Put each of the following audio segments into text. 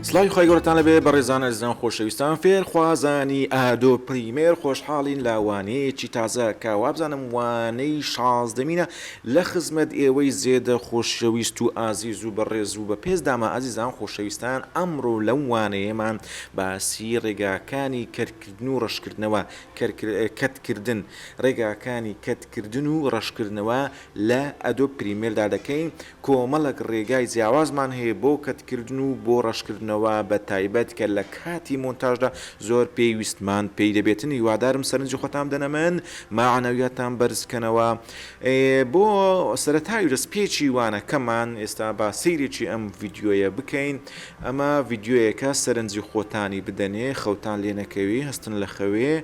سڵاوی خوای گەورەتان لەبێ بەڕێزان ئەزیزان خۆشەویستان فێرخوازانی Adobe Premiere خۆشحاڵین لە وانەیەکی تازە کە وابزانم وانەی شازدەمینە لە خزمەت ئێوەی زێدە خۆشەویست و ئازیز و بەڕێز و بەپێزدامە ئازیزان خۆشەویستان ئەمڕۆ لەم وانەیەمان باسی ڕێگاکانی cut کردن و ڕەشکردنەوە cut کردن ڕێگاکانی cut کردن و ڕەشکردنەوە لە Adobe Premiere دا دەکەین، کۆمەڵێک ڕێگای جیاوازمان هەیە بۆ cut کردن و بۆ ڕەشکردنەوە بە تایبەت کە لە کاتی مۆنتاژدا زۆر پێویستمان پێی دەبێتن هیوادارم سەرنجی خۆتان بدەنە من مەعنەویاتان بەرز کەنەوە بۆ سەرەتای و دەستپێکی وانەکەمان ئێستا با سەیرێکی ئەم ڤیدیۆیە بکەین ئەمە ڤیدیۆیەکە سەرنجی خۆتانی بدەنێ خەوتان لێ نەکەوێ هەستن لە خەوێ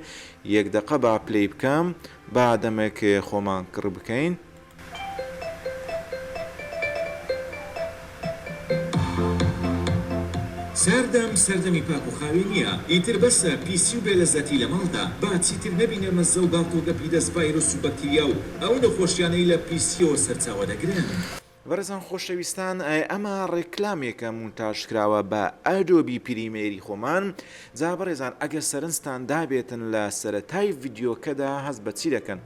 یەک دەقە با play بکەم با دەمێک خۆمان کڕ بکەین. سەردەم سەردەمی پاک و خاوێنییە، ئیتر بەسە پیسی و بێلەزەتی لە ماڵدا، با چیتر نەبینە مەزە و گاڵتەوگەپی دەست ڤایرۆس و بەکتریا و ئەو نەخۆشیانەی لە پیسییەوە سەرچاوە دەگرن. بەڕێزان خۆشەویستان ئەمە ڕێکلامێکە مونتاژ کراوە بە Adobe Premiere ی خۆمان جا بەڕێزان ئەگەر سەرنجتان دابێتن لە سەرەتای ڤیدیۆکەدا هەست بە چی دەکەن؟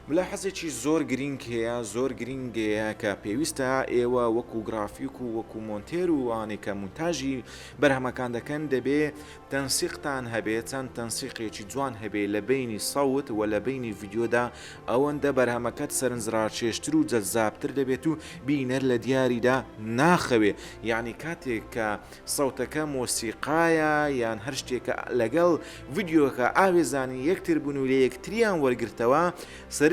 ملاحەزێکی زۆر گرینگ هەیە زۆر گرینگەیە کە پێویستە ئێوە وەکو گرافیک و وەکو مۆنتێر و ئەوانەی کە مونتاژی بەرهەمەکان دەکەن دەبێ تەنسیقتان هەبێ چەند تەنسیقێکی جوان هەبێ لە بەینی سەوت و لە بەینی ڤیدیۆدا ئەوەندە بەرهەمەکەت سەرنجڕاکێشتر و جەزابتر دەبێت و بینەر لە دیاریدا ناخەوێ یەعنی کاتێک کە سەوتەکە مۆسیقایە یان هەر شتێکە لەگەڵ ڤیدیۆکە ئاوێزانی یەکتر بوون و لە یەکتریان وەرگرتەوە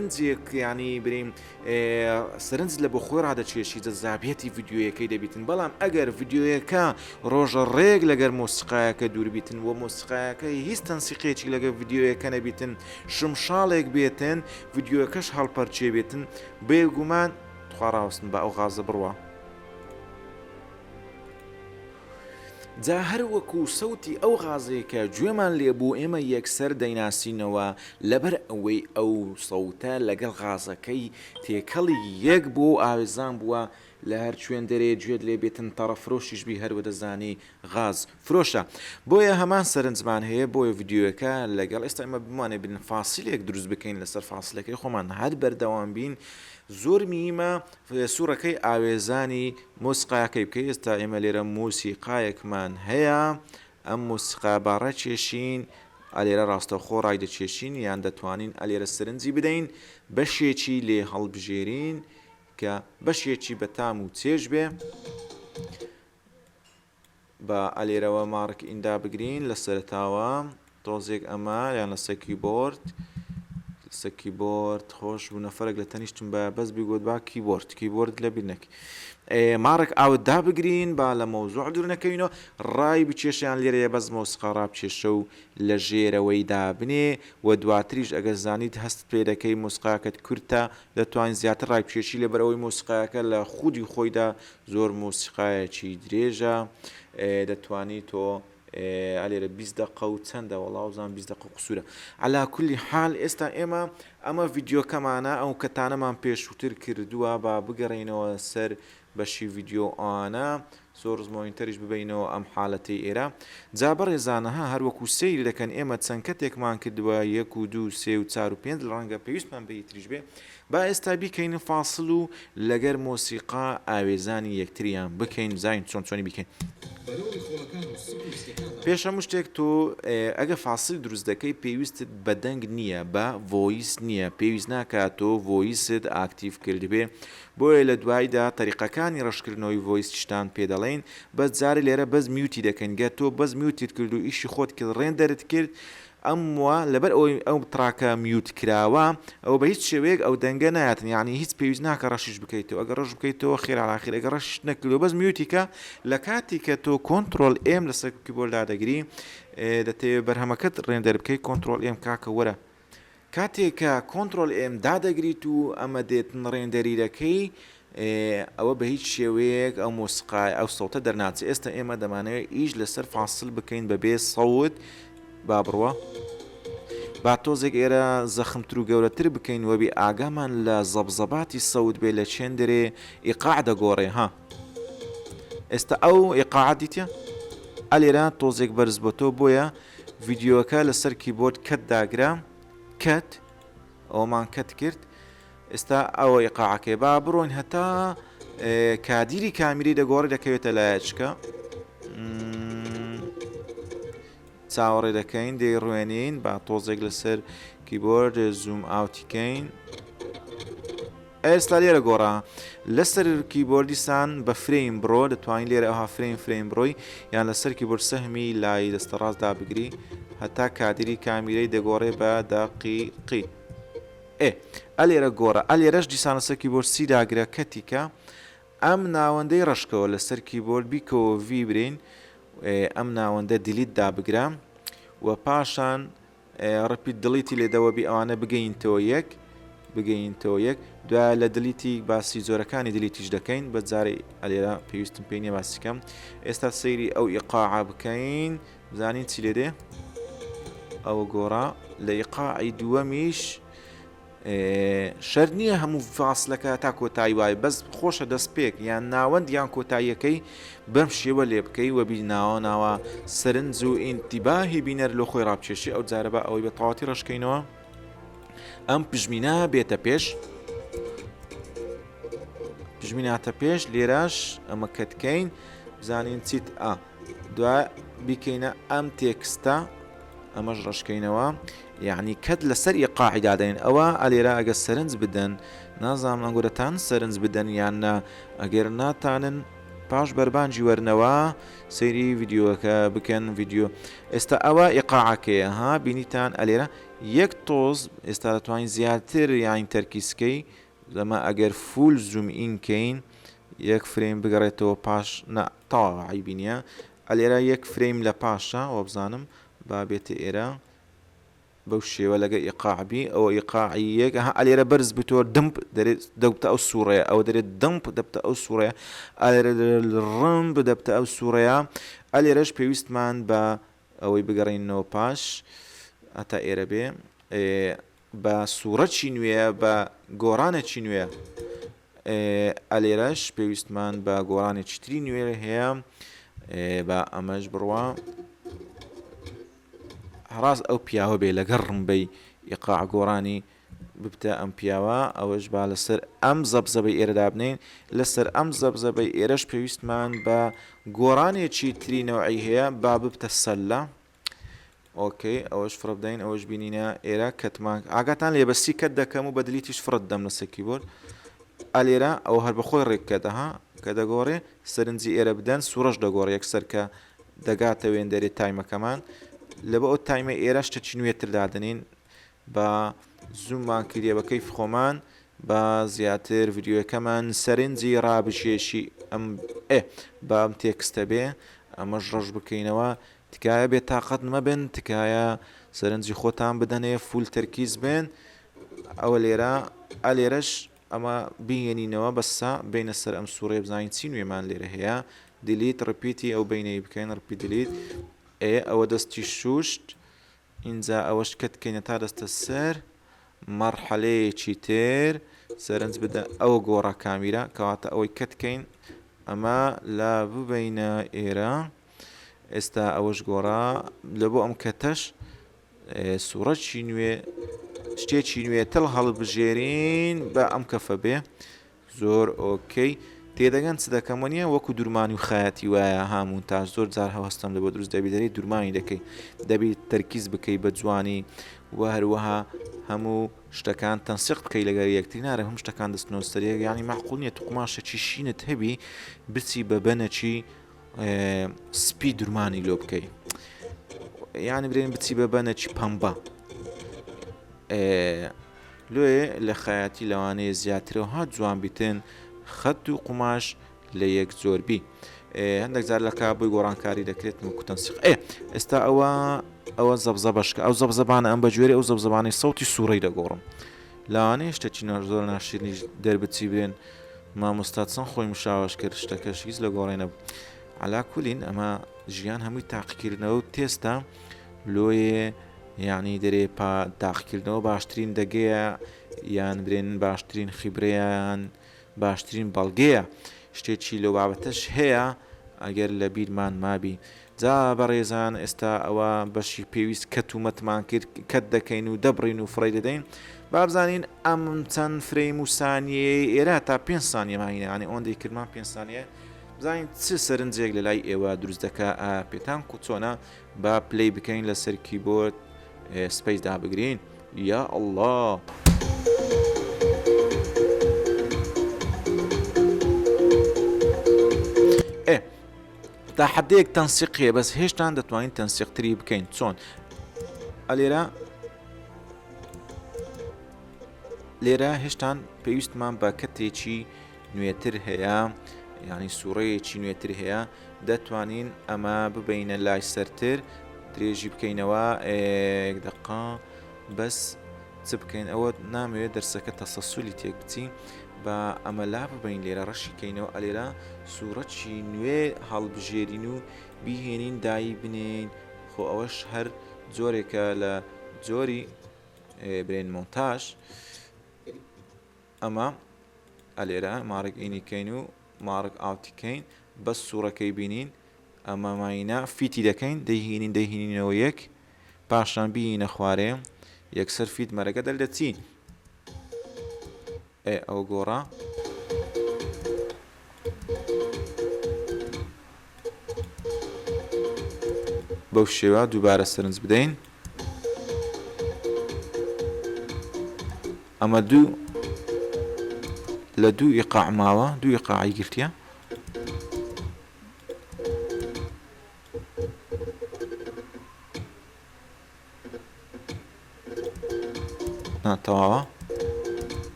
سەرنجێک یانی بریم سەرنج لە بۆ خۆی ڕادەکێشی جەزابیەتی ڤیدیۆیەکەی دەبیتن بەڵام ئەگەر ڤیدیۆیەکە ڕۆژە ڕێک لەگەر مۆسیقایەکە دووربیتن و مۆسیقایەکە هیچ تەنسیقێکی لەگەر ڤیدیۆیەکە نەبیتن شمشاڵێک بێتن ڤیدیۆکەش هەڵپەرچێ بێتن بێگومان تخوا ڕاوەستن با ئەو غازە بڕوا. جا هەر وەکو سەوتی ئەو غازەی کە گوێمان لێ بوو ئێمە یەکسەر دەیناسینەوە لەبەر ئەوەی ئەو سەوتە لەگەڵ غازەکەی تێکەڵی یەک بووە و ئاوێزان بووە لە هەر کوێن دەرێ گوێت لێ بێتن تەڕە فرۆشیش بی هەر وەدەزانی غاز فرۆشە بۆیە هەمان سەرنجمان هەیە بۆیە ڤیدیۆیەکە لەگەڵ ئێستا ئێمە بمانێ بن فاسیلێک دروست بکەین لەسەر فاسلەکەی خۆمان هەر بەردەوام بین زۆر میمە سوڕەکەی ئاوێزانی مۆسیقاکەی بکەی ئێستا ئێمە لێرە مۆسیقایەکمان هەیە ئەم مۆسیقا با ڕاکێشین ئەلێرە ڕاستەوخۆ ڕایدەکێشین یان دەتوانین ئەلێرە سەرنجی بدەین بەشێکی لێ هەڵبژێرین کە بەشێکی بەتام و چێژ بێ با ئەلێرەوە mark in دابگرین لە سەرەتاوە تۆزێک ئەمە یان لەسەر کیبۆرد لەسەر کیبۆرد خۆش بوو نەفەرێک لە تەنیشتم بە بەس بیگوت با keyboard keyboard لەبیر نەکی mark out دابگرین با لە مەوزوع دوور نەکەوینەوە ڕای بکێشیان لێرەیە بەس مۆسیقا ڕابکێشە و لە ژێرەوەی دابنێ و دواتریش ئەگەر زانیت هەست پێ دەکەی مۆسیقاکەت کورتە دەتوانین زیاتر ڕایبکێشی لەبەرئەوەی مۆسیقاکە لە خودی خۆیدا زۆر مۆسیقایەکی درێژە دەتوانی تۆ ئەلێرە 20 دقە و چەندە وەڵا وزان 20 دقە قسوورە علا کولی حال ئێستا ئێمە ئەمە ڤیدیۆکەمانە ئەو cut انەمان پێشووتر کردووە با بگەڕێینەوە سەر بەشی ڤیدیۆ ئەوانە source monitor یش ببەینەوە ئەم حالەتەی ئێرە جا بەڕێزانە ها هەر وەکو سەیری دەکەن ئێمە چەند cut ێکمان کردووە یەک و دوو سێ و چار و پێنج ڕەنگە پێویستمان بە هیتریش بێ با ئێستا بیکەین فاسل و لەگەر مۆسیقا ئاوێزانی یەکتریان بکەین بزانین چۆن چۆنی بیکەین. پێش هەموو شتێک تۆ ئەگە فاسل دروست دەکەی پێویستت بە دەنگ نییە بە voice نییە پێویست ناکات تۆ voice ت active کردبێ بۆیە لە دوایدا تەریقەکانی ڕەشکردنەوەی voice یشتان پێ دەڵێین بەس جارێ لێرە بەس mute ی دەکەین گەر تۆ بەس mute ت کرد و ئیشی خۆت کرد render ت کرد ئەم وا لەبەر ئەوەی ئەو track ە mute کراوە ئەوە بە هیچ شێوەیەک ئەو دەنگە نایەتن یانی هیچ پێویست ناکە ڕەشیش بکەیتەوە ئەگەر ڕەش بکەیتەوە خێر عەلا خێر ئەگەر ڕەشیشت نەکردەوە بەس mute ی کە لە کاتی کە تۆ control M لەسەر کیبۆرد دادەگری دەتەوێ بەرهەمەکەت render بکەی control M کاکە وەرە کاتێک کە control M دادەگریت و ئەمە دێت render ی دەکەی ئەوە بە هیچ شێوەیەک ئەو مۆسیقای ئەو سەوتە دەرناچێت ئێستا ئێمە دەمانەوێت ئیش لەسەر فاسل بکەین بەبێ سەوت با بڕوا با تۆزێک ئێرە زەخمتر و گەورەتر بکەین وەبی ئاگامان لە زەبزەباتی سەوت بێ لە چێندرێ ئیقاع دەگۆڕێ ها. ئێستا ئەو ئیقاعە دیتە ئەلێرە تۆزێک بەرز بۆ تۆ بۆیە ڤیدیۆکە لەسەر کیبۆرد cut داگرە cut ئەومان cut کرد ئێستا ئەوە ئیقاعەکەی با بڕۆین هەتا کادیری کامیری دەگۆڕی دەکەوێتە لایەچکە چاوەڕێ دەکەین دەیڕوێنین با تۆزێک لەسەر کیبۆرد zoom out ی کەین ئێستا لێرە گۆڕا لەسەر کیبۆردی سان بە frame بڕۆ دەتوانین لێرە ئەوها frame frame بڕۆی یان لەسەر کیبۆرد سەهمی لای دەستە ڕاست دابگری هەتا کادری کامیرەی دەگۆڕێ بە دەقیقی ئێ ئەلێرە گۆڕە ئەلێرەش دیسان لەسەر کیبۆرد C داگرە cut ی کە ئەم ناوەندەی ڕەشکەوە لەسەر کیبۆرد بیکەوە V برین ئەم ناوەندە delete دابگرە و پاشان repeat delete ی لێدەوە بی ئەوانە بگەینتەوە یەک بگەینتەوە یەک دوای لە delete ی باسی جۆرەکانی delete یش دەکەین بە جارێ ئەلێرە پێویستم پێی نییە باسی کەم ئێستا سەیری ئەو ئیقاعە بکەین بزانین چی لێ دێ ئەوە گۆڕا لە ئیقاعی دووەمیش شەرت نییە هەموو فاسلەکە تا کۆتایی وایە بەس خۆشە دەستپێک یان ناوەند یان کۆتاییەکەی بەم شێوە لێ بکەی وەبی ناوە ناوە سەرنج و ئینتیباهی بینەر لۆ خۆی ڕابکێشی ئەو جارە بە ئەوەی بە تەواتی ڕەشکەینەوە ئەم پژمینە بێتە پێش پژمیناتە پێش لێرەش ئەمە cut کەین بزانین چیت ئا دوای بیکەینە ئەم text ە ئەمەش ڕەشکەینەوە یعنی cut لەسەر ئیقاعی دادەین ئەوە ئەلێرە ئەگە سەرنج بدەن نازانم ئەنگۆرەتان سەرنج بدەن یان نا ئەگەر ناتانن پاش بەربانجی وەرنەوە سەیری ڤیدیۆکە بکەن ڤیدیۆ ئێستا ئەوە ئیقاعەکەیە ها بینیتان ئەلێرە یەک تۆز ئێستا دەتوانین زیاتر یاین تەرکیزکەی لەمە ئەگەر full zoom in کەین یەک frame بگەڕێتەوە پاش نا تەواوە عەیبی نییە ئەلێرە یەک frame لە پاشە وابزانم با بێتە ئێرە بەو شێوە لەگە ئیقاع بی ئەوە ئیقاعی یەک ئەها ئەلێرە بەرز بتۆ دمپ دەرێت دەبتە ئەو سوڕەیە ئەوە دەرێت دمپ دەبتە ئەو سوڕەیە ئەلێرە ڕمب دەبتە ئەو سوڕەیە ئەلێرەش پێویستمان بە ئەوەی بگەڕێینەوە پاش هەتا ئێرە بێ بە سوڕەکی نوێیە بە گۆڕانێکی نوێ ئەلێرەش پێویستمان بە گۆڕانێکی تری نوێ هەیە بە ئەمەش بڕوا ڕاست ئەو پیاوە بێ لەگەڕ ڕمبەی ئیقاع گۆڕانی ببتە ئەم پیاوە ئەوەش با لەسەر ئەم زەبزەبەی ئێرە دابنێین لەسەر ئەم زەبزەبەی ئێرەش پێویستمان بە گۆڕانێکی تری نەوعی هەیە با ببتە سەلە okay ئەوەش فڕ بدەین ئەوەش بینینە ئێرە cut مان ئاگاتان لێ بەسی cut دەکەم و بە delete یش فڕت دەم لەسەر کیبۆرد ئەلێرە ئەو هەر بەخۆی ڕێک cut ەها کە دەگۆڕێ سەرنجی ئێرە بدەن سوڕەش دەگۆڕ یەکسەر کە دەگاتە وێندەرێ time ەکەمان لە بۆ ئەو time ە ئێرە شتێکی نوێتر دادەنین با zoom مان کردیە بە کەیف خۆمان با زیاتر ڤیدیۆیەکەمان سەرنجی ڕابکێشی ئەم ئێ با ئەم text ە بێ ئەمەش ڕەش بکەینەوە تکایە بێ تاقەت مەبن تکایە سەرنجی خۆتان بدەنێ full تەرکیز بن ئەوە لێرە ئەلێرەش ئەمە بهێنینەوە بەسە بینە سەر ئەم سوڕێ بزانین چی نوێمان لێرە هەیە delete repeat ی ئەو بینەی بکەین repeat delete ئێ ئەوە دەستی شوشت ئینجا ئەوەش cut کەینە تا دەستە سەر مەڕحەلەیەکی تر سەرنج بدە ئەوە گۆڕا کامیرا کەواتە ئەوەی cut کەین ئەمە لا ببینە ئێرە ئێستا ئەوەش گۆڕا لە بۆ ئەم cut ەش سوڕەکی نوێ شتێکی نوێتر هەڵبژێرین بە ئەم کەفە بێ زۆر okay تێدەگەن چ دەکەم وەنیە وەکو درمانی و خەیاتی وایە ها مونتاژ زۆر جار هەوەستەم لە بۆ دروست دەبی دەری درمانی دەکەی دەبی تەرکیز بکەی بە جوانی و هەروەها هەموو شتەکان تەنسیق بکەی لەگەر یەکتری نارە هەموو شتەکان دەستنەوە سەر یەک یانی مەعقول نییە تو قوماشێکی شینت هەبی بچی بە بەنەکی سپی درمانی لۆ بکەی یانی برێن بچی بە بەنەکی پەمبە لۆیێ لە خەیاتی لەوانەیە زیاترەوە ها جوان بیتن خەت و قوماش لە یەک جۆر بی هەندێک جار لە کا بۆی گۆڕانکاری دەکرێت وەکو تەنسیق ئێ ئێستا ئەوە ئەوە زەبزەبەشکە ئەو زەبزەبانە ئەم بەگوێرەی ئەو زەبزەبانەی سەوتی سوڕەی دەگۆڕم لەوانەیە شتێکی زۆر ناشرینیش دەربچی برێن مامۆستا چەند خۆی مشاوەش کرد شتەکەش هیچ لە گۆڕێ نەبوو علا کولین ئەمە ژیان هەمووی تاقیکردنەوە و تێستە لۆیێ یانی دەرێ پا تاقیکردنەوە باشترین دەگەیە یان برێن باشترین خیبرەیە یان باشترین بەڵگەیە شتێکی لەو بابەتەش هەیە. ئەگەر لە بیرمان مابی جا بەڕێزان ئێستا ئەوە بەشی پێویست cut و مەتمان کرد cut دەکەین و دەبڕین و فڕێی دەدەین با بزانین ئەم چەند frame و سانیەیەی ئێرە تا پێ سانیە ماینە یانی ئەوەندەی کردمان پێ سانیە بزانین چ سەرنجێک لە لای ئێوە دروست دەکا ئا پێتان کو چۆنە با play بکەین لەسەر keyboard space دابگرین یا اللە. ئێ تا حدەیەک تەنسیق هەیە بەس هێشتان دەتوانین تەنسیقتری بکەین چۆن ئەلێرە لێرە هێشتان پێویستمان بە cut ێکی نوێتر هەیە یعنی سوڕەیەکی نوێتر هەیە دەتوانین ئەمە ببینە لای سەرتر درێژی بکەینەوە یەک دقا بەس چ بکەین ئەوە نامەوێت دەرسەکە تەسەسولی تێک بچی با ئەمە لا ببەین لێرە ڕەشی کەینەوە ئەلێرە سوڕەکی نوێ هەڵبژێرین و بیهێنین دایی بنێین خۆ ئەوەش هەر جۆرێکە لە جۆری برێن مۆنتاژ ئەمە ئەلێرە mark in ی کەین و mark out ی کەین بەس سوڕەکەی بینین ئەمە ماینە fit ی دەکەین دەیهینین دەیهینینەوە یەک پاشان بیینە خوارێ یەکسەر fit مەرەکە دەردەچی ئێ ئەوە گۆڕا. بەو شێوە دووبارە سەرنج بدەین ئەمە دوو لە دوو ئیقاع ماوە دوو ئیقاعی گرتیە نا تەواوە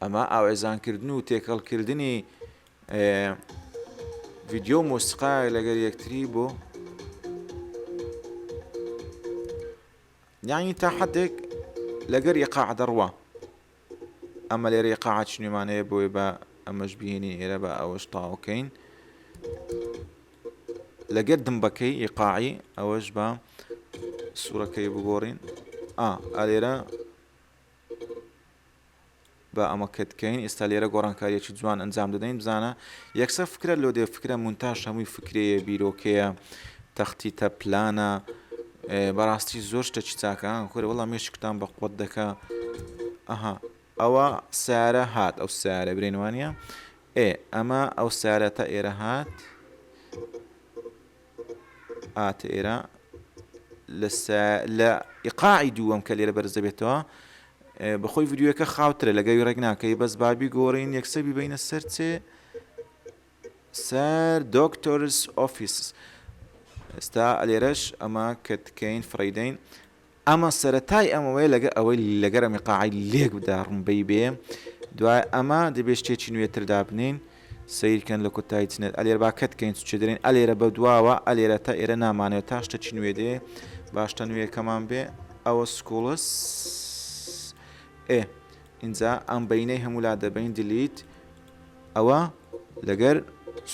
ئەمە ئاوێزانکردن و تێکەڵکردنی ڤیدیۆ و مۆسیقا لەگەر یەکتری بۆ یانی تا حدێک لەگەر ئیقاع دەڕوا ئەمە لێرە ئیقاعەکی نوێمان هەیە بۆیە بە ئەمەش بهێنین ئێرە بە ئەوەش تاوکەین لەگەر دمبەکەی ئیقاعی ئەوەش بە سوورەکەی بگۆڕین ئا ئەلێرە بە ئەمە cut کەین ئێستا لێرە گۆڕانکاریەکی جوان ئەنجام دەدەین بزانە یەکسەر فکرە لۆ دێ فکرە مونتاژ هەمووی فکرەیە بیرۆکەیە تەختیتە پلانە بەڕاستی زۆر شتەکی چاکە کورە وەڵا مێشکتان بە قوت دەکا ئەها ئەوە سیارە هات ئەو سیارە برێن وانە ئێ ئەمە ئەو سیارە تا ئێرە هات ئاتە ئێرە لە ئیقاعی دووەم کە لێرە بەرز دەبێتەوە بەخۆی ڤیدیۆیەکە خاوترە لەگەوی ڕێک ناکەی بەس بابی گۆڕین یەکسەر بیبینە سەر چێ سەر doctor's office ئێستا لێرەش ئەمە کە تکەین فڕیدەین ئەمە سەرەتای ئەمەوەیە لەگە ئەوەی لەگەر ئەمی قاعی لێک بدا ڕمبەی بێ دوای ئەمە دەبێ شتێکی نوێتر دابنین سیرکەن لە کۆتایی چنێت ئەلێر با cut کەین چێ دەرێن ئەلێرە بە دواوە ئەلێرە تا ئێرە نامانێت تا شتێکی نوێ دێ باشتە نوێیەکەمان بێ ئەوە schools ئێ اینجا ئەم بینەی هەموو لا دەبین delete ئەوە لەگەر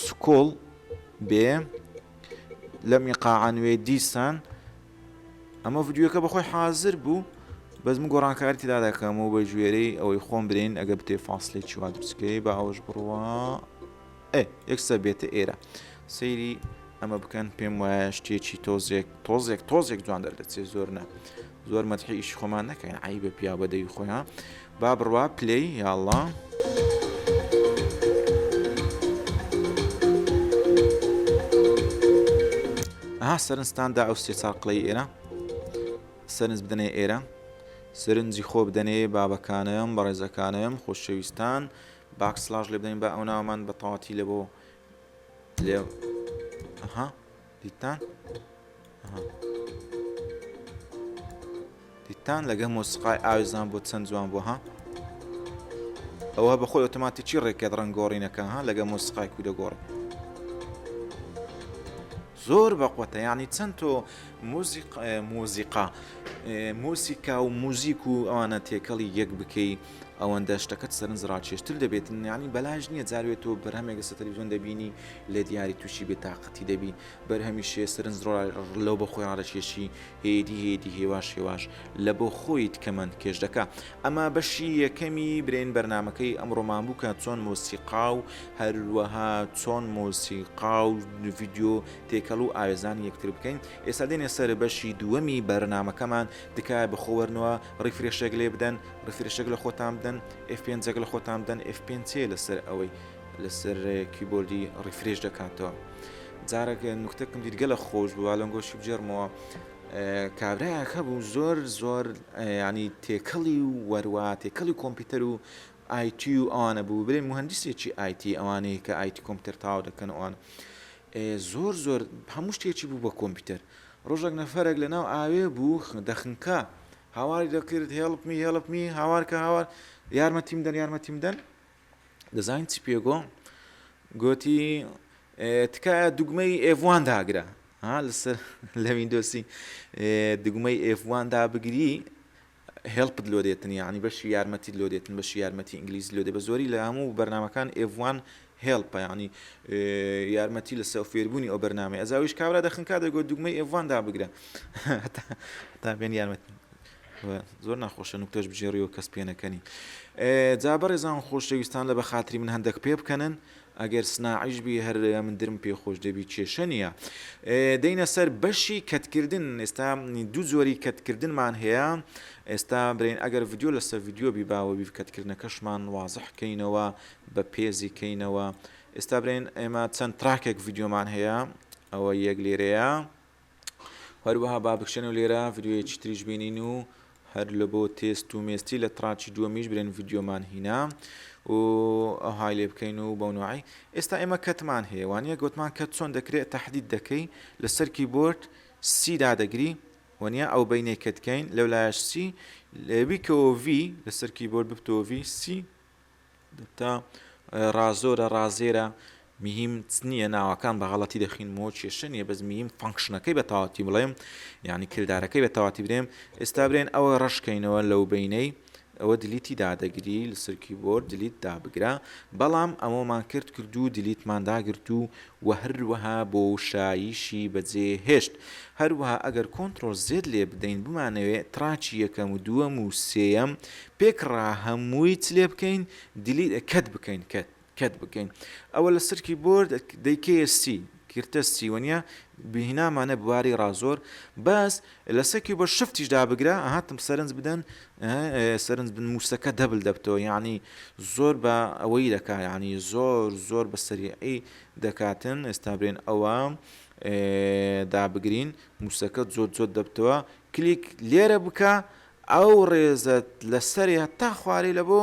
school بێ لەم ئیقاعە نوێ دیسان ئەمە ڤیدیۆکە بەخۆی حاضر بوو بەس من گۆڕانکاری تێدا دەکەم و بە گوێرەی ئەوەی خۆم برێن ئەگە بتێ فاصلەی چیوا دروستکەی بە ئەوەش بڕوا ئێ یەکسەر بێتە ئێرە سەیری ئەمە بکەن پێم وایە شتێکی تۆزێک تۆزێک تۆزێک جوان دەردەچێت زۆر نا زۆر مەدحی ئیشی خۆمان نەکەین عیبە پیاو بە دەوی خۆیان با بڕوا play یاڵڵا. ئەها سەرنجتان دا ئەو سێ چار قڵەی ئێرە سەرنج بدەنێ ئێرە سەرنجی خۆ بدەنێ بابەکانم بەڕێزەکانم خۆشەویستان backslash لێ بدەین بە ئەو ناومان بە تەواتی لە بۆ لێ ئەها دیتان ئەها دیتان لەگە مۆسیقای ئاوێزان بۆ چەند جوان بوو ها ئەوە بە خۆی ئۆتۆماتیکی ڕێکێت ڕەنگ گۆڕینەکە ها لەگە مۆسیقای کو دەگۆڕێ زۆر بەقوەتە یعنی چەند تۆ مۆزیقا مۆسیکا و موزیک و ئەوانە تێکەڵی یەک بکەی. ئەوەندە شتەکەت سەرنج ڕاکێشتر دەبێتن یانی بەلاش نییە جاروێ تۆ بەرهەمێک لەسەر تەلەڤیزیۆن دەبینی لە دیاری تووشی بێتاقەتی دەبی بەرهەمی شێ سەرنج لەو بە خۆی ڕادەکێشی هێدی هێدی هێواش هێواش لە بۆ خۆیت کەمەند کێش دەکا ئەمە بەشی یەکەمی برێن بەرنمەکەی ئەمڕۆمان بوو کە چۆن مۆسیقا و هەروەها چۆن مۆسیقا و ڤیدیۆ تێکەڵ و ئاوێزانی یەکتر بکەین ئێستا دێنە سەر بەشی دووەمی بەرنمەکەمان تکایە بەخۆ وەرنەوە refresh ێک لێ بدەن refresh ێک لە خۆتان بدەن F پێنجێک لە خۆتان بدەن F پێنج چێ لەسەر ئەوەی لەسەر کیبۆردی refresh دەکاتەوە جارێک نوکتەکم دیت گەلە خۆش بوو لەم گۆشی بگێڕمەوە کابرایەک هەبوو زۆر زۆر ینی تێکەڵی و وەروە تێکەڵی کۆمپیوتەر و IT و ئەوانە بوو برێ مهندسێکی IT ئەوانەیە کە IT کۆمپیوتەر تاو دەکەن ئەوان زۆر زۆر هەموو شتێکی بوو بە کۆمپیوتەر ڕۆژێک نەفەرێک لە ناو ئاوێ بوو دەخنکا هاواری دەکرد help me help me هاوار کە هاوار یارمەتیم دەن یارمەتیم دەن دەزانین چی پێگۆ گۆتی تکایە دوگمەی F one داگرە ها لەسەر لە ویندۆسی دوگمەی F one دابگری help ت لۆ دێتن یانی بەشی یارمەتیت لۆ دێتن بەشی یارمەتی ئینگلیزی لۆ دێ بە زۆری لە هەموو بەرنامەکان F one help ە یانی یارمەتی لەسەر فێربوونی ئەو بەرنامەی ئەزاویش کابرا دەخنکا دەگۆ دوگمەی F one دابگرە هەتا بێن یارمەتی زۆر ناخۆشە نوکتەش بگێڕی و کەس پێنەکەنی جا بەڕێزان خۆشەویستان لە بەخاتری من هەندێک پێ بکەنن ئەگەر سناعیش بی هەر من درم پێ خۆش دەبی کێشە نییە. دێینە سەر بەشی cut کردن ئێستا دوو جۆری cut کردنمان هەیە ئێستا برێن ئەگەر ڤیدیۆ لەسەر ڤیدیۆ بی باوە بی cut کردنەکەشمان وازح کەینەوە بە پێزی کەینەوە ئێستا برێن ئێمە چەند track ێک ڤیدیۆمان هەیە ئەوە یەک لێرەیە هەروەها با بکشێنەوە لێرە ڤیدیۆیەکی تریش بینین و هەر لە بۆ تێست و مێستی لە track ی دووەمیش برێن ڤیدیۆمان هینا و ئەوهای لێ بکەین و بەو نوعی ئێستا ئێمە cut مان هەیە وانە گوتمان cut چۆن دەکرێت تهدید دەکەی لەسەر کیبۆرد C دادەگری وەنیە ئەو بینەی cut کەین لەو لایەش C لەویکەوە V لەسەر کیبۆرد ببتەوە V C دەبتە ڕازۆرە ڕازێرە مهم نییە ناوەکان بە غەڵەتی دەخینمەوە کێشە نییە بەس مهم function ەکەی بە تەواتی بڵێم یعنی کردارەکەی بە تەواتی برێم ئێستا برێن ئەوە ڕەشکەینەوە لەو بینەی ئەوە delete ی دادەگری لەسەر کیبۆرد delete دابگرە بەڵام ئەمەمان کرد کرد و delete مان داگرت و و هەروەها بۆ شاییشی بەجێ هێشت. هەروەها ئەگەر control Z لێ بدەین بمانەوێ track ی یەکەم و دووەم و سێیەم پێکڕا هەمووی چ لێ بکەین delete cut بکەین cut cut بکەین ئەوە لەسەر کیبۆرد دەیکەیە C کرتە C وەنیە بهینامانە بواری ڕازۆر بەس لەسەر کیبۆرد shift یش دابگرە هاتم سەرنج بدەن سەرنج بن mouse ەکە double دەبتەوە یعنی زۆر بە ئەوەی دەکا یعنی زۆر زۆر بە سەریعی دەکاتن ئێستا برێن ئەوە دابگرین mouse ەکە جۆت جۆت دەبتەوە کلیک لێرە بکە ئەو ڕێزەت لەسەرێ هەتا خوارێ لە بۆ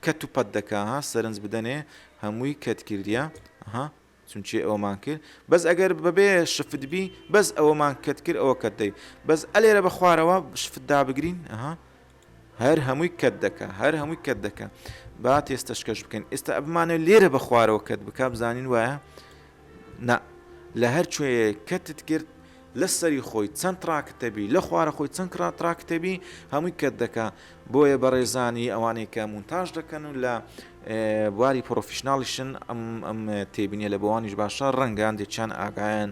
cut و پەت دەکا ها سەرنج بدەنێ هەمووی cut کردیە ها چونچێ ئەوەمان کرد بەس ئەگەر بەبێ shift بی بەس ئەوەمان cut کرد ئەوە cut دەی بەس ئەلێرە بە خوارەوە shift دابگرین ئەها هەر هەمووی cut دەکا هەر هەمووی cut دەکا با تێستەشکەش بکەین ئێستا ئەبمانەوە لێرە بە خوارەوە cut بکا بزانین وایە نا لە هەر کوێ cut ت کرد لە سەری خۆی چەند track ت هەبی لە خوارە خۆی چەند کرا track ت هەبی هەمووی cut دەکا بۆیە بەڕێزانی ئەوانەی کە مونتاژ دەکەن و لە بواری professional یشن ئەم ئەم تێبینیە لە بۆوانیش باشە ڕەنگە هەندێکیان ئاگایان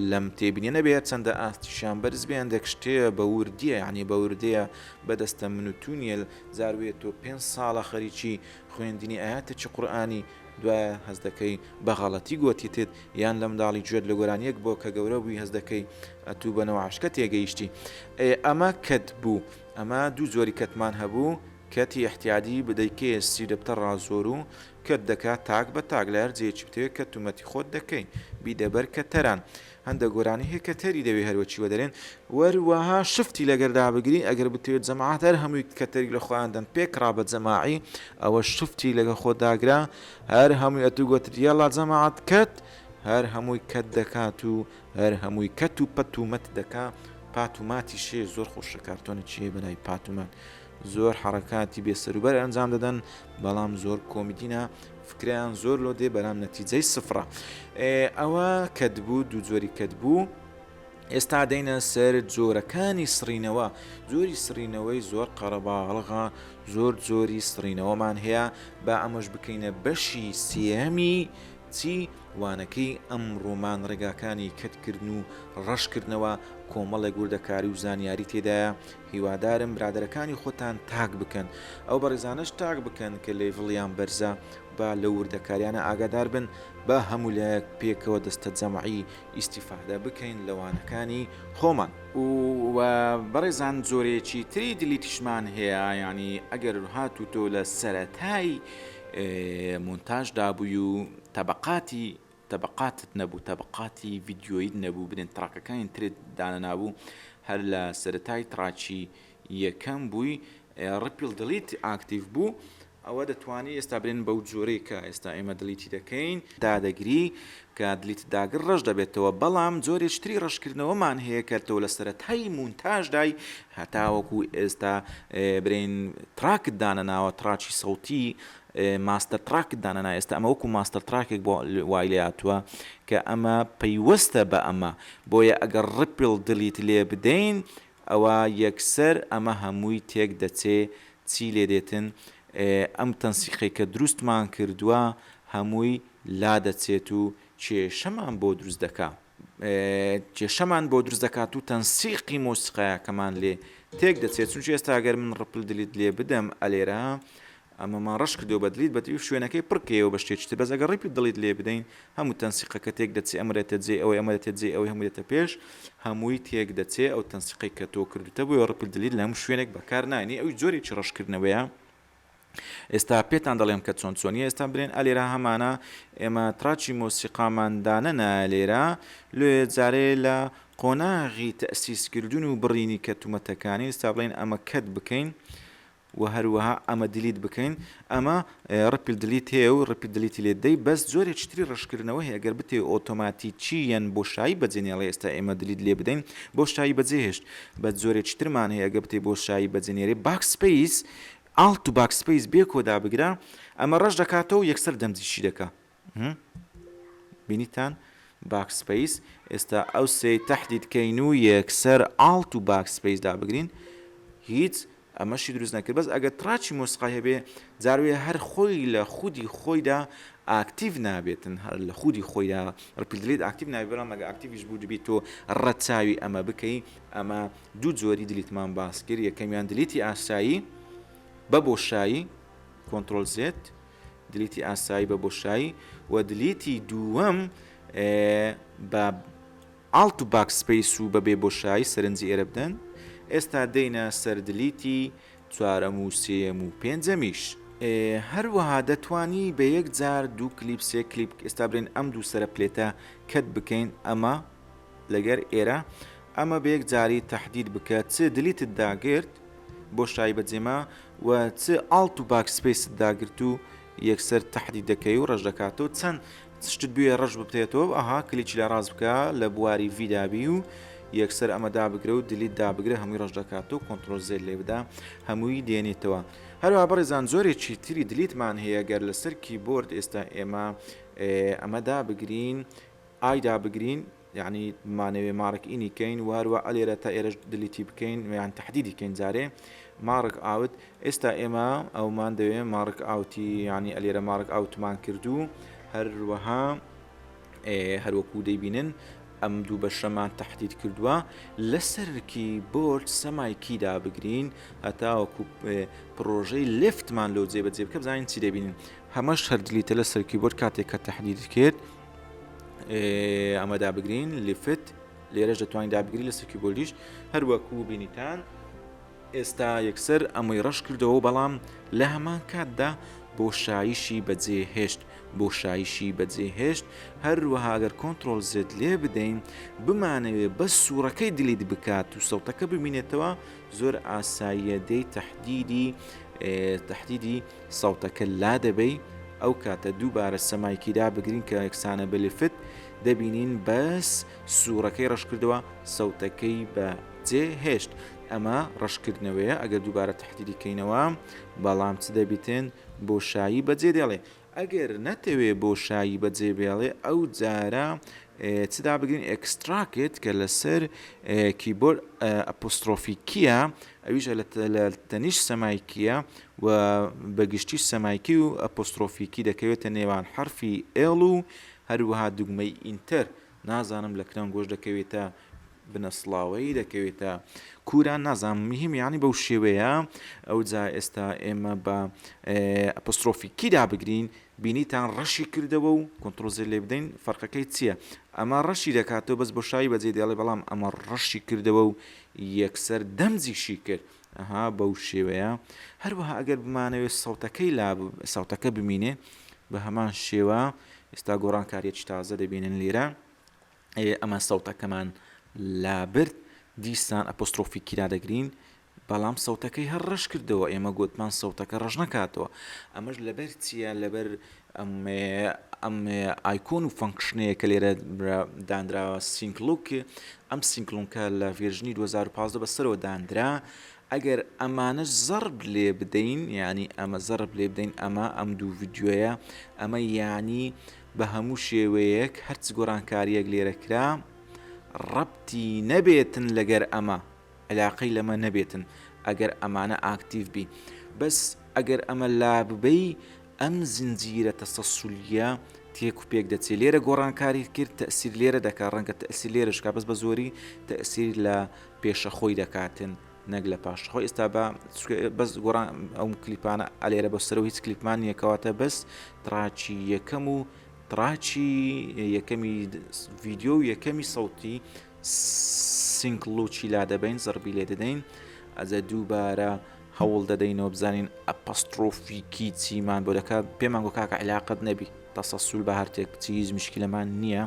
لەم تێبینیە نەبێ چەندە ئاستیشیان بەرز بێ هەندێک شتێ بە وردیە یعنی بە وردەیە بەدەستە من و تو نییە جاروێ تۆ پێ ساڵە خەریکی خوێندنی ئاەتێکی قورئانی دوایە هەست دەکەی بە غەڵەتی گۆتیتت یان لە منداڵی گوێت لە گۆرانیەک بۆ کە گەورە بووی هەست دەکەی ئەتوو بە نەوعەشکە تێگەیشتی ئێ ئەمە cut بوو ئەمە دوو جۆری cut مان هەبوو cut ی ئیحتیادی بدەیکەیە سی دەبتە ڕازۆر و cut دەکا تاک بە تاک لە هەر جێیەکی بتەوێ cut و مەتی خۆت دەکەی بیدە بەر cutter ان هەندە گۆرانی هەیە cutter ی دەوێ هەروەکی وەدەرێن وەروەها shift ی لەگەر دابگری ئەگەر بتەوێت جەماعەت هەر هەمووی cutter ی لە خۆیان دەن پێکڕا بە جەماعی ئەوە shift ی لەگە خۆت داگرە هەر هەمووی ئەتوو گۆتت یەڵا جەماعەت cut هەر هەمووی cut دەکات و هەر هەمووی cut و پەت و مەت دەکا پات و ماتیش هەیە زۆر خۆشە کارتۆنێکی هەیە بەناوی پات و مات زۆر حەڕەکاتی بێ سەروبەر ئەنجام دەدەن بەڵام زۆر کۆمیدینە فکریان زۆر لۆ دێ بەرام نەتیجەی سفرە ئەوە cut بوو دوو جۆری cut بوو. ئێستا دێینە سەر جۆرەکانی سڕینەوە، جۆری سڕینەوەی زۆر قەرەباڵغە، زۆر جۆری سڕینەوەمان هەیە، با ئەمەش بکەینە بەشی سێیەمی چی وانەکەی ئەمڕۆمان ڕێگاکانی کەتکردن و ڕەشکردنەوە کۆمەڵێک وردەکاری و زانیاری تێدایە، هیوادارم برادەرەکانی خۆتان tag بکەن ئەو بەڕێزانەش tag بکەن کە level یان بەرزە با لەو وردەکاریانە ئاگادار بن با هەموو لایەک پێکەوە دەستەجەمعی ئیستیفادە بکەین لە وانەکانی خۆمان. و بەڕێزان جۆرێکی تری delete یشمان هەیە یانی ئەگەر هاتوو تۆ لە سەرەتای مۆنتاژ دابووی و تەبەقاتی تەبەقاتت نەبوو تەبەقاتی ڤیدیۆیت نەبوو برێن track ەکانی ترت دانەنابوو هەر لە سەرەتای track ی یەکەم بووی ripple delete active بوو ئەوە دەتوانی ئێستا برێن بەو جۆرەی کە ئێستا ئێمە delete ی دەکەین دادەگری کە delete ت داگر ڕەش دەبێتەوە بەڵام جۆرێکی تری ڕەشکردنەوەمان هەیە کە تۆ لە سەرەتای مونتاژدای هەتاوەکو ئێستا برێن track ت دانەناوە track ی سەوتی master track ت دانەنا ئێستا ئەمە وەکو master track ێک بۆ وای لێ هاتووە کە ئەمە پەیوەستە بە ئەمە بۆیە ئەگەر ripple delete لێ بدەین ئەوا یەکسەر ئەمە هەمووی تێک دەچێ چی لێ دێتن ئەم تەنسیقەی کە دروستمان کردووە هەمووی لا دەچێت و کێشەمان بۆ دروست دەکا کێشەمان بۆ دروست دەکات و تەنسیقی مۆسیقایەکەمان لێ تێک دەچێت چونکی ئێستا گەر من ripple delete لێ بدەم ئەلێرە ئەمەمان ڕەش کردەوە بە delete بەتری و شوێنەکەی پڕ کەیەوە بە شتێکی تر بەس ئەگەر ripple delete لێ بدەین هەموو تەنسیقەکە تێک دەچێ ئەمە دێتە جێی ئەوەی ئەمە دێتە جێی ئەوەی هەموو دێتە پێش هەمووی تێک دەچێ ئەو تەنسیقەی کە تۆ کردوتە بۆیە ripple delete لە هەموو شوێنێک بەکار نایەنی ئەوی جۆرێکی ڕەشکردنەوەیە ئێستا پێتان دەڵێم کە چۆن چۆنیە ئێستا برێن ئەلێرە هەمانە ئێمە track ی مۆسیقامان دانەنایە لێرە لێ جارێ لە قۆناغی تەسیسکردن و بڕینی کەتومەتەکانی ئێستا بڵێن ئەمە cut بکەین وە هەروەها ئەمە delete بکەین ئەمە ripple delete هەیە و ripple delete ی لێ دەی بەس جۆرێکی تری ڕەشکردنەوە هەیە گەر بتەوێ ئۆتۆماتیکی یان بۆشایی بەجێ نێڵێ ئێستا ئێمە delete لێ بدەین بۆشایی بەجێ هێشت بەس جۆرێکی ترمان هەیە گەر بتەوێ بۆشایی بەجێ نێرێ backspace Alt و backspace بێکۆ دابگرە ئەمە ڕەش دەکاتەوە یەکسەر دەمجیشی دەکا. بینیتان backspace ئێستا ئەو سێی تەحدید کەین و یەکسەر Alt و backspace دابگرین هیچ ئەمەشی دروست نەکرد بەس ئەگەر track ی مۆسیقای هەبێ جاروێ هەر خۆی لە خودی خۆیدا active نابێتن هەر لە خودی خۆیدا ripple delete active نابێت بەڵام ئەگەر active یش بوو دەبێت تۆ ڕەچاوی ئەمە بکەی ئەمە دوو جۆری delete مان باس کرد یەکەمیان delete ی ئاسایی بە بۆشایی control Z delete ی ئاسایی بە بۆشایی و delete ی دووەم بە Alt و backspace و بەبێ بۆشایی سەرنجی ئێرە بدەن ئێستا دێینە سەر delete ی چوارەم و سێیەم و پێنجەمیش. هەروەها دەتوانی بە یەک جار دوو کلیپ سێ کلیپ ئێستا برێن ئەم دوو سەرە plate ە cut بکەین ئەمە لەگەر ئێرە ئەمە بە یەک جاری تەحدید بکە چ delete ت داگرت بۆشایی بەجێما و چ Alt و backspace ت داگرت و یەکسەر تەحدید دەکەی و ڕەش دەکاتەوە چەند شتت بوێ ڕەش ببتێتەوە ئەها کلیکی لە ڕاست بکە لە بواری V دابی و یەکسەر ئەمە دابگرە و delete دابگرە هەمووی ڕەش دەکاتەوە control Z لێ بدە هەمووی دێنێتەوە هەروە بەڕێزان جۆرێکی تری delete مان هەیە گەر لەسەر کیبۆرد ئێستا ئێمە ئەمە دابگرین I دابگرین یەعنی بمانەوێ mark in ی کەین و هەروە ئەلێرە تا ئێرەش delete ی بکەین یان تەحدیدی کەین جارێ mark out ئێستا ئێمە ئەومان دەوێ mark out ی یعنی ئەلێرە mark out مان کردو هەروەها هەروەکو دەیبینن ئەم دوو بەشەمان تەحدید کردووە لەسەر کیبۆرد سەمای کی دابگرین هەتاوەکو پرۆژەی left مان لۆ جێبەجێ بکە بزانین چی دەبینین هەمەش هەر delete ە لەسەر کیبۆرد کاتێک کە تەحدید کرد ئەمە دابگرین left لێرەش دەتوانین دابگری لەسەر کیبۆردیش هەروەکو بینیتان ئێستا یەکسەر ئەمەی ڕەش کردەوە بەڵام لە هەمان کاتدا بۆشاییشی بەجێ هێشت بۆشاییشی بەجێ هێشت هەروەها گەر control Z لێ بدەین بمانەوێ بەس سوورەکەی delete بکات و سەوتەکە ببینێتەوە زۆر ئاساییە دێی تەحدیدی تەحدیدی سەوتەکە لادەبەی ئەو کاتە دووبارە سەمایکی دابگرین کە یەکسانە بە left دەبینین بەس سوورەکەی ڕەشکردەوە سەوتەکەی بە جێ هێشت ئەمە ڕەشکردنەوەیە ئەگەر دووبارە تەحدیدی کەینەوە بەڵام چ دەبیتن بۆشایی بەجێ دێڵێ ئەگەر نەتەوێ بۆشایی بەجێ بێڵێ ئەو جارە چ دابگرین extract کە لەسەر کیبۆرد apostrophe key یە ئەویش لە تەنیشت semi key یە و بە گشتی semi key و apostrophe key دەکەوێتە نێوان حەرفی L و هەروەها دوگمەی enter نازانم لە کرانگۆش دەکەوێتە بنەسڵاوەی دەکەوێتە کوران نازانم مهم یانی بەو شێوەیە ئەوجا ئێستا ئێمە بە apostrophe key دابگرین بینیتان ڕەشی کردەوە و control Z لێ بدەین فەرقەکەی چییە؟ ئەمە ڕەشی دەکاتەوە بەس بۆشایی بەجێ دێڵێ بەڵام ئەمە ڕەشی کردەوە و یەکسەر دەمجیشی کرد ئەها بەو شێوەیە هەروەها ئەگەر بمانەوێت سەوتەکەی لا سەوتەکە بمینێ بە هەمان شێوە ئێستا گۆڕانکاریەکی تازە دەبینن لێرە ئەمە سەوتەکەمان لابرد دیسان apostrophe key دادەگرین بەڵام سەوتەکەی هەر ڕەش کردەوە ئێمە گۆتمان سەوتەکە ڕەش نەکاتەوە ئەمەش لەبەر چییە لەبەر ئەم icon و function ەیە کە لێرە دانراوە sync lock ئەم sync lock ە لە version ی 2015 بەسەرەوە دانرا ئەگەر ئەمانەش زەرب لێ بدەین یعنی ئەمە زەرب لێ بدەین ئەمە ئەم دوو ڤیدیۆیە ئەمە یعنی بە هەموو شێوەیەک هەرچ گۆڕانکاریەک لێرە کرا ڕەبتی نەبێتن لەگەر ئەمە علاقەی لەمە نەبێتن ئەگەر ئەمانە active بی بەس ئەگەر ئەمە لاببەی ئەم زنجیرە تەسەسولیە تێک و پێک دەچێت لێرە گۆڕانکاری کرد تەسیر لێرە دەکات ڕەنگە تەسیر لێرەش کا بەس بە زۆری تەسیر لە پێشە خۆی دەکاتن نەک لە پاش خۆی ئێستا بە بەس گۆڕان ئەو کلیپانە ئەلێرە بۆ سەرەوە هیچ کلیپمان نییە کەواتە بەس track ی یەکەم و track ی یەکەمی ڤیدیۆ و یەکەمی سەوتی sync lock ی لادەبەین زەربی لێ دەدەین ئەجە دووبارە هەوڵ دەدەینەوە بزانین apostrophe key چیمان بۆ دەکات پێمان گۆ کاکە علاقەت نەبی تەسەسول بە هەرتێک بچی هیچ مشکلەمان نییە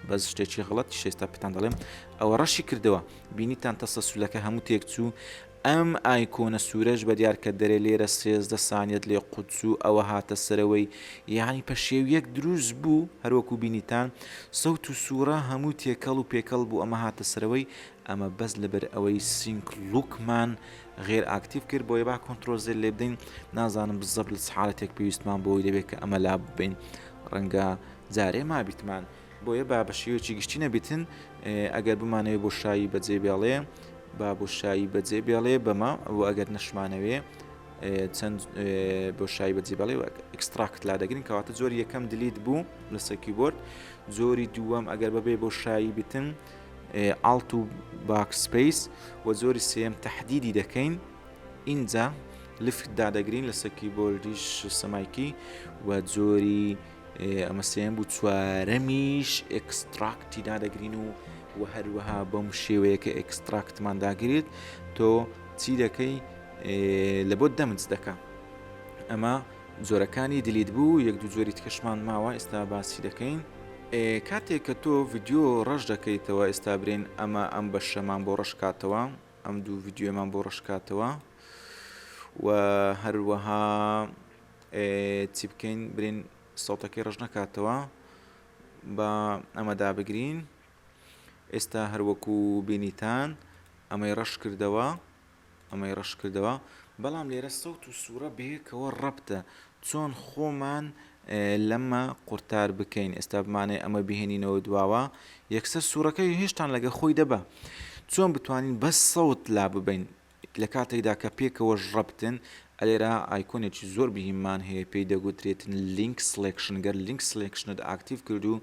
بەس شتێکی غڵەت شێستا پێتان دەڵێم ئەوە ڕەشی کردەوە بینیتان تەسەسولەکە هەموو تێکچوو ئەم icon ە سوورەش بە دیار کە دەرێ لێرە 13 سانیەت لێ قوتچوو ئەوە هاتە سەرەوەی یعنی پەشێویەک دروست بوو هەروەکو بینیتان سەوت و سوورە هەموو تێکەڵ و پێکەڵ بوو ئەمە هاتە سەرەوەی ئەمە بەس لەبەر ئەوەی sync lock مان غێر active کرد بۆیە با control Z لێ بدەین نازانم بزەبت لە چ حاڵەتێک پێویستمان بۆی دەبێت کە ئەمە لا ببەین ڕەنگە جارێ مابیتمان بۆیە با بە شێوەیەکی گشتی نەبیتن ئەگەر بمانەوێ بۆشایی بەجێ بێڵێ با بۆشایی بەجێ بێڵێ بەمە و ئەگەر نەشمانەوێ چەند بۆشایی بەجێ بێڵێ و extract لا دەگرین کەواتە جۆری یەکەم delete بوو لەسەر کیبۆرد جۆری دووەم ئەگەر بەبێ بۆشایی بتن Alt و backspace و جۆری سێم تهدیدی دەکەین ئینجا left دادەگرین لەسەر کیبۆردیش semi key و جۆری ئەمە سێم بوو چوارەمیش extract ی دادەگرین و و هەروەها بەم شێوەیە کە extract مان داگرێت تۆ چی دەکەی لە بۆ دەمج دەکە ئەمە جۆرەکانی delete بوو یەک دوو جۆری تکەشمان ماوە ئێستا باسی دەکەین کاتێک کە تۆ ڤیدیۆ ڕەش دەکەیتەوە ئێستا برێن ئەمە ئەم بەشەمان بۆ ڕەشکاتەوە ئەم دوو ڤیدیۆمان بۆ ڕەشکاتەوە و هەروەها چی بکەین برین سەوتەکەی ڕەش نەکاتەوە با ئەمە دابگرین ئێستا هەروەکو بینیتان ئەمەی ڕەش کردەوە ئەمەی ڕەش کردەوە بەڵام لێرە سەوت و سوورە بەیەکەوە ڕەبتە چۆن خۆمان لەمە قورتار بکەین ئێستا بمانێ ئەمە بهێنینەوە دواوە یەکسەر سوورەکەی هێشتان لەگە خۆی دەبە چۆن بتوانین بەس سەوت لا ببین لە کاتێکدا کە پێکەوەش ڕەبتن، ئەلێرە icon ێکی زۆر بهیممان هەیە پێی دەگوترێتن link selection گەر link selection ت active کرد و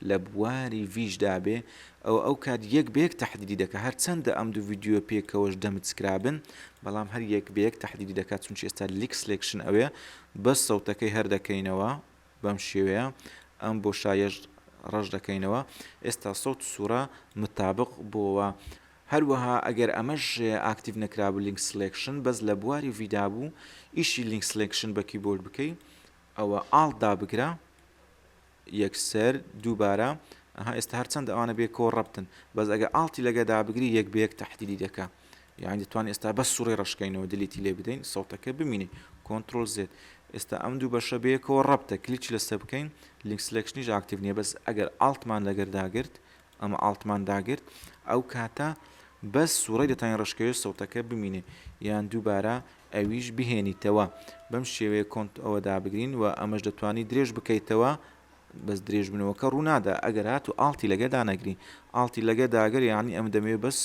لە بواری V ش دابێ ئەوە ئەو کات یەک بە یەک تەحدیدی دەکا هەرچەندە ئەم دوو ڤیدیۆ پێکەوەش دەمج کرابن بەڵام هەر یەک بە یەک تەحدیدی دەکات چونکی ئێستا link selection ئەوێ بەس سەوتەکەی هەر دەکەینەوە بەم شێوەیە ئەم بۆشایەش ڕەش دەکەینەوە ئێستا سەوت و سوڕە متابق بۆوە هەروەها ئەگەر ئەمەش active نەکرابوو link selection بەس لە بواری V دا بوو ئیشی link selection بە کیبۆرد بکەی ئەوە Alt دابگرە یەکسەر دووبارە ئەها ئێستا هەرچەندە ئەوانە بێکەوە ڕەبتن بەس ئەگەر Alt ی لەگە دابگری یەک بە یەک تەحدیدی دەکا یعنی دەتوان ئێستا بەس سوڕی ڕەشکەینەوە delete ی لێ بدەین سەوتەکە بمینێ control Z ئێستا ئەم دوو بەشە بەیەکەوە ڕەبتە کلیکی لەسەر بکەین link selection یش active نییە بەس ئەگەر Alt مان لەگەر داگرت ئەمە Alt مان داگرت ئەو کاتە بەس سوڕی دەتوانین ڕەشکەوێ سەوتەکە بمینێ یان دووبارە ئەویش بهێنیتەوە بەم شێوەیە کۆنت ئەوە دابگرین و ئەمەش دەتوانی درێژ بکەیتەوە. بەس درێژبوونەوەکە ڕوونادا ئەگەر هاتوو Alt ی لەگە دانەگری Alt ی لەگە داگەر یانی ئەم دەمەوێ بەس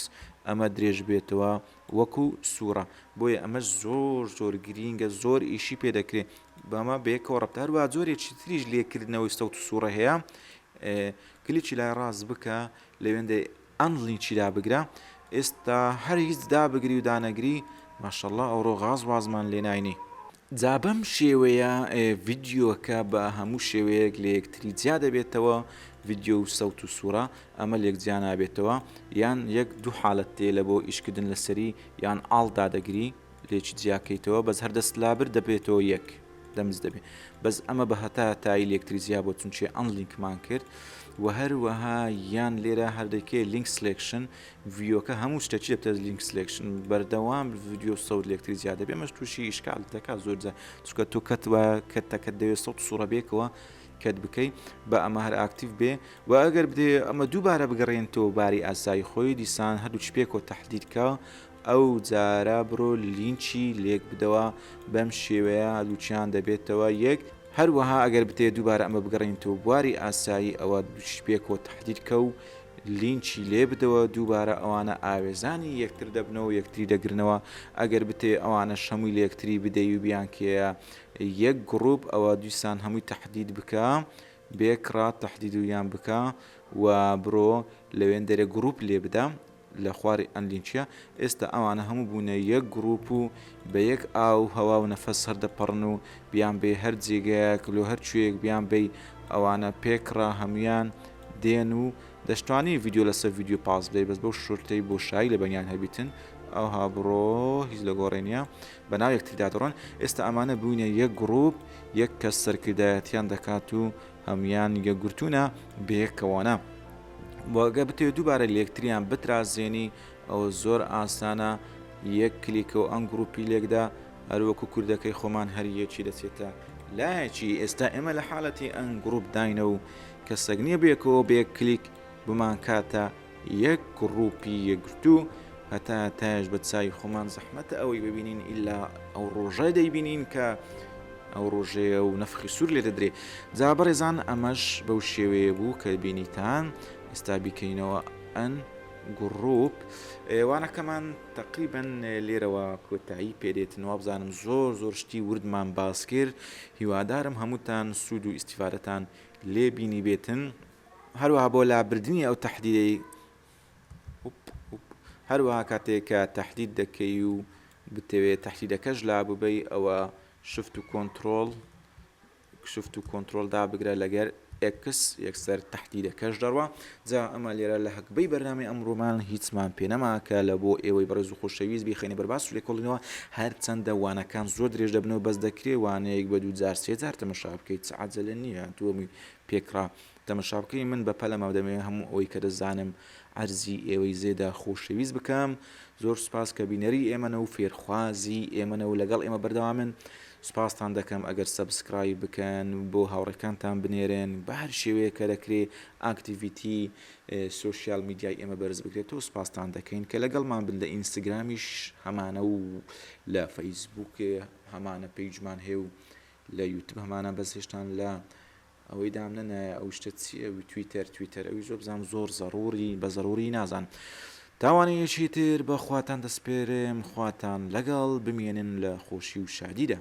ئەمە درێژ بێتەوە وەکو سوورە بۆیە ئەمە زۆر زۆر گرینگە زۆر ئیشی پێ دەکرێ بەمە بەیەکەوە ڕەبتە هەروە جۆرێکی تریش لێکردنەوەی سەوت و سوڕە هەیە کلیکی لای ڕاست بکە لەوێندەی unlink ی دابگرە ئێستا هەر هیچ دابگری و دانەگری ماشەڵڵا ئەوڕۆ غاز وازمان لێ ناینی. جا بەم شێوەیە ڤیدیۆکە بە هەموو شێوەیەک لە یەکتری جیا دەبێتەوە ڤیدیۆ و سەوت و سوڕە ئەمە لێک جیا نابێتەوە یان یەک دوو حالەت تێ لە بۆ ئیشکردن لەسەری یان Alt دادەگری لێکی جیاکەیتەوە بەس هەر دەست لابرد دەبێتەوە یەک دەمز دەبێ بەس ئەمە بە هەتا هەتایی لێکتری جیا بۆ چونچێ unlink مان کرد و هەروەها یان لێرە هەردەکێ link selection ڤیۆکە هەموو شتێکی دەبێتە link selection بەردەوام ڤیدیۆ سەوت لێکتری جیا دەبێ مەش تووشی ئیشکال دەکات زۆر جار چونکە تۆ کەت وایە کەتەکەت دەوێت سەوت سوڕە بێکەوە cut بکەی بە ئەمە هەر active بێ و ئەگەر بدێ ئەمە دووبارە بگەڕێنتەوە باری ئاسایی خۆی دیسان هەردووکی پێکەوە تەحدید کە ئەو جارە بڕۆ لینکی لێک بدەوە بەم شێوەیە لوچیان دەبێتەوە یەک، هەروەها ئەگەر بتەوێت دووبارە ئەمە بگەڕێنیتەوە بواری ئاسایی ئەوە دووچی پێکەوە تەحدید کە و لینکی لێ بدەوە دووبارە ئەوانە ئاوێزانی یەکتر دەبنەوە یەکتری دەگرنەوە ئەگەر بتەوێت ئەوانەش هەمووی لە یەکتری بدەی و بیانکەیە یەک گڕوپ ئەوە دیسان هەمووی تەحدید بکە بێکڕا تەحدیدویان بکە و بڕۆ لەوێندەرێ گڕوپ لێ بدە لە خواری unlink ە ئێستا ئەوانە هەموو بوونە یەک گڕوپ و بە یەک ئاو هەوا و نەفەس هەردەپەڕن و بیان بەی هەر جێگایەک لۆ هەر کوێیەک بیان بەی ئەوانە پێکڕا هەموویان دێن و دەشتوانی ڤیدیۆ لەسەر ڤیدیۆ پاس بدەی بەس بەو شورتەی بۆشایی لە بەنیان هەبیتن ئەوها بڕۆ هیچ لە گۆڕێ نیە بەناو یەکتریدا دەڕۆن ئێستا ئەمانە بووینە یەک گڕوپ یەک کەس سەرکردایەتیان دەکات و هەموویان یەکگرتوونە بەیەکەوەنە. وە گەر بتەوێت دووبارە لێکتریان بترازێنی ئەوە زۆر ئاسانە یەک کلیکە و ungroup ی لێکدا هەروەکو کوردەکەی خۆمان هەر یەکی دەچێتە لایەکی ئێستا ئێمە لە حالەتی ungroup داینە و کەسێک نییە بێکەوە بە یەک کلیک بمان کاتە یەک گروپی یەکگرتوو هەتا تایش بە چاوی خۆمان زەحمەتە ئەوەی ببینین ئیلا ئەو ڕۆژە دەیبینین کە ئەو ڕۆژەیە و نەفخی سوور لێ دەدرێ جا بەڕێزان ئەمەش بەو شێوەیە بوو کە بینیتان ئێستا بیکەینەوە ungroup وانەکەمان تقریبا لێرەوە کۆتایی پێدێتن وابزانم زۆر زۆر شتی وردمان باس کرد هیوادارم هەمووتان سوود و ئیسیفادەتان لێ بینی بێتن هەروەها بۆ لابردنی ئەو تەحدیدەی هەروەها کاتێک کە تەحدید دەکەی و بتەوێت تەحدیدەکەش لاببەی ئەوە shift و control shift و کۆنتترۆل دابگرە لەگەر X یەکسەر تەحدیدەکەش دەڕوا جا ئەمە لێرە لە هەکبەی بەرنامەی ئەمڕۆمان هیچمان پێنەما کە لە بۆ ئێوەی بەڕێز و خۆشەویست بیخەینە بەرباس و لێکۆڵینەوە هەرچەندە وانەکان زۆر درێژ دەبنەوە بەس دەکرێ وانەیەک بە دوو جار سێ جار تەمەشا بکەیت چ عەجەلە نییە دووەمی پێکڕا تەمەشا بکەی من بە پەلەمە دەمەوێ هەموو ئەوەی کە دەزانم عەرزی ئێوەی زێدە خۆشەویست بکەم زۆر سوپاس کە بینەری ئێمەنە و فێرخوازی ئێمەنە و لەگەڵ ئێمە بەردەوامن سوپاستان دەکەم ئەگەر subscribe بکەن بۆ هاوڕێکانتان بنێرن بە هەر شێوەیە کە دەکرێ activity social media ی ئێمە بەرز بکرێتەوە سوپاستان دەکەین کە لەگەڵمان بن لە ئینستاگرامیش هەمانە و لە فەیسبوک هەمانە page مان هەیە و لە یوتب هەمانە بەس هێشتان لە ئەوەی دام نەنایە ئەو شتە چییە وی تویتەر تویتەر ئەوی زۆر بزانم زۆر زەڕوری بە زەڕوری نازان تاوانەیەکی تر بە خواتان دەسپێرم خواتان لەگەڵ بمێنن لە خۆشی و شادیدا.